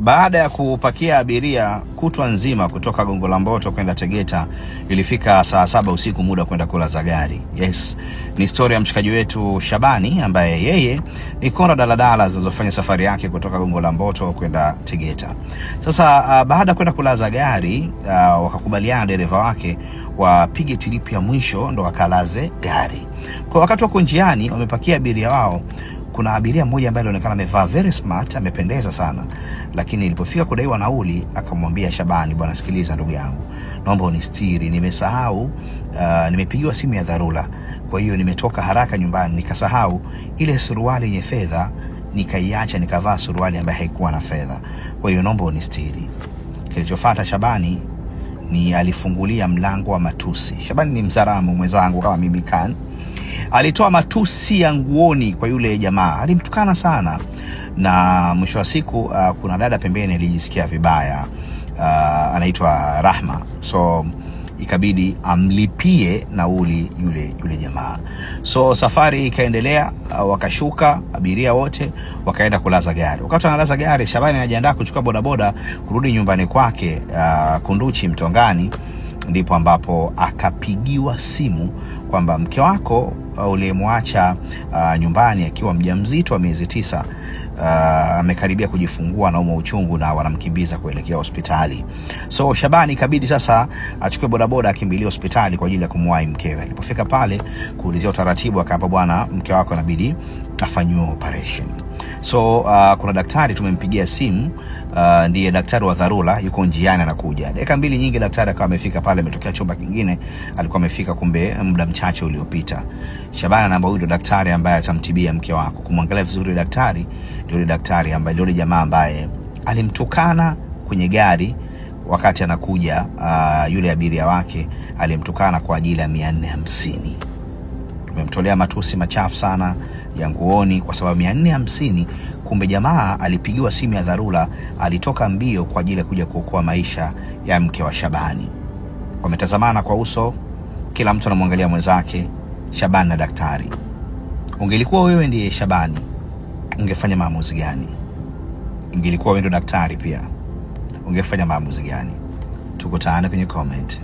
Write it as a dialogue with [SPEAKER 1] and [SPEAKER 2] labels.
[SPEAKER 1] Baada ya kupakia abiria kutwa nzima kutoka Gongo la Mboto kwenda Tegeta, ilifika saa 7 usiku, muda kwenda kulaza gari. Yes, ni story ya mshikaji wetu Shabani ambaye yeye ni konda daladala zinazofanya safari yake kutoka Gongo la Mboto kwenda Tegeta. Sasa baada ya kwenda kulaza gari wakakubaliana dereva wake wapige tiripu ya mwisho ndo wakalaze gari. Kwa wakati wako njiani wamepakia abiria wao, kuna abiria mmoja ambaye alionekana amevaa very smart, amependeza sana, lakini ilipofika kudaiwa nauli akamwambia Shabani, bwana, sikiliza ndugu yangu, naomba unistiri, nimesahau, nimepigiwa simu ya dharura, kwa hiyo nimetoka haraka nyumbani nikasahau ile suruali yenye fedha nikaiacha, nikavaa suruali ambayo haikuwa na fedha, kwa hiyo naomba unistiri. Kilichofuata Shabani ni alifungulia mlango wa matusi. Shabani ni Mzaramu mwenzangu kama mimi kan alitoa matusi ya nguoni kwa yule jamaa, alimtukana sana, na mwisho wa siku kuna dada pembeni alijisikia vibaya, anaitwa Rahma, so ikabidi amlipie nauli yule jamaa. So safari ikaendelea, wakashuka abiria wote wakaenda kulaza gari. Wakati wanalaza gari, Shabani anajiandaa kuchukua bodaboda kurudi nyumbani kwake Kunduchi Mtongani, ndipo ambapo akapigiwa simu kwamba mke wako uliyemwacha nyumbani akiwa mjamzito wa miezi 9 amekaribia kujifungua na anaumwa uchungu na wanamkimbiza kuelekea hospitali. So Shabani ikabidi sasa achukue bodaboda akimbilie hospitali kwa ajili ya kumwahi mkewe. Alipofika pale kuulizia utaratibu, akaamba bwana, mke wako inabidi afanyiwe operation. So kuna daktari tumempigia simu, ndiye daktari wa dharura, yuko njiani anakuja. Dakika mbili nyingi daktari akawa amefika pale, ametokea chumba kingine, alikuwa amefika kumbe muda mchache uliopita. Shabani anaomba huyu ndo daktari ambaye atamtibia mke wako. Kumwangalia vizuri daktari, ndio yule daktari ambaye ndio yule jamaa ambaye alimtukana kwenye gari wakati anakuja, yule abiria wake alimtukana kwa ajili ya 450. Umemtolea matusi machafu sana ya nguoni kwa sababu 450. Kumbe jamaa alipigiwa simu ya dharura, alitoka mbio kwa ajili ya kuja kuokoa maisha ya mke wa Shabani. Wametazamana kwa uso, kila mtu anamwangalia mwenzake, Shabani na daktari. Ungelikuwa wewe ndiye Shabani, ungefanya maamuzi gani? Ingelikuwa wewe ndio daktari pia, ungefanya maamuzi gani? Tukutane kwenye comment.